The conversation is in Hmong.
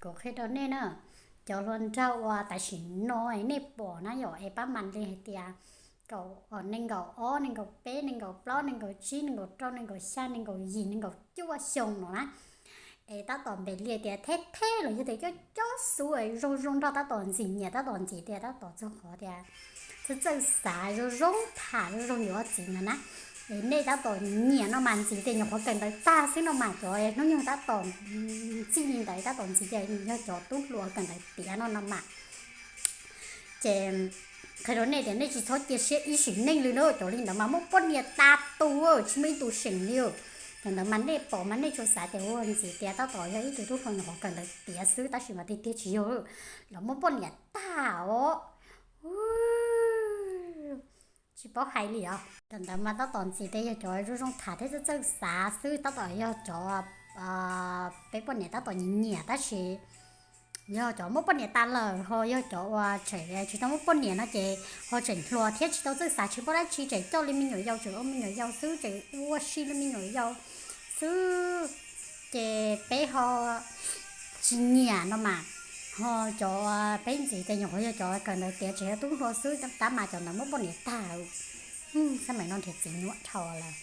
Kuv qhia rau nej na, cov hluas nraug uas tam sim no nej pom na yom, es pab mam li hais tias nees nkaum ob, nees nkaum peb, nees nkaum plaub, nees nkaum tsib, nees nkaum rau, nees nkaum xya, nees nkaum yim, nees nkaum cuaj xyoo no na, es tab tom npes li tias theb theb los yog tias cob cob xub zoo zoo nrog tab tom ntxim nyiam tab tom ntxiv tias tab tom txog qhov tias txawj txawj xav zoo zoo tham zoo zoo yuav txiv no na. Es nej tab tom nyiam no mas ntxiv tias nyuam qhuav kawm ntawv tag xwb no mas cov hnub nyoog tab tom txij li ntawd tab tom ntxiv tias yog cov tub hluas kawm ntawv tiav no no mas. Ces qhia rau nej tias nej tsis txhob cia siab ib sim neej li na, cov li ntawd mas muaj poj niam tas tus, tsis muaj ib tug seem li. Cov ntawd mas nej pom mas nej tsuas xav tias ua ntxiv tias tab tom yog ib tug tub hluas nyuam qhuav kawm ntawv tiav xwb tab sis mas tiag tiag tsis yog, lawv muaj poj niam tag os. Tsis paub hais li os. Cov ntawd mas tab tom ntxiv tias yog cov zoo zoo tham thiab txawj txawj xav xwb, tab tom yog cov peb poj niam tab tom nyiam nyiam tab sis yog cov muaj poj niam tas lawm, ho yog cov uas tseem tsis tau muaj poj niam no ces ho tseem hluas thiab tsis tau txawj xav tsis paub dab tsi, tseem coj li me nyuam yaus, tseem ua me nyuam yaus xwb, tseem ua si li me nyuam yaus xwb, ces peb ho tsis nyiam no mas. Ho cov peb ntxiv tias nyuam qhuav yog cov kawm ntawv tiav tseem yog tub hluas xwb tab mas cov ntawd muaj poj niam tag. Xab maim no nrhiav txiv nyuaj dhau lawm.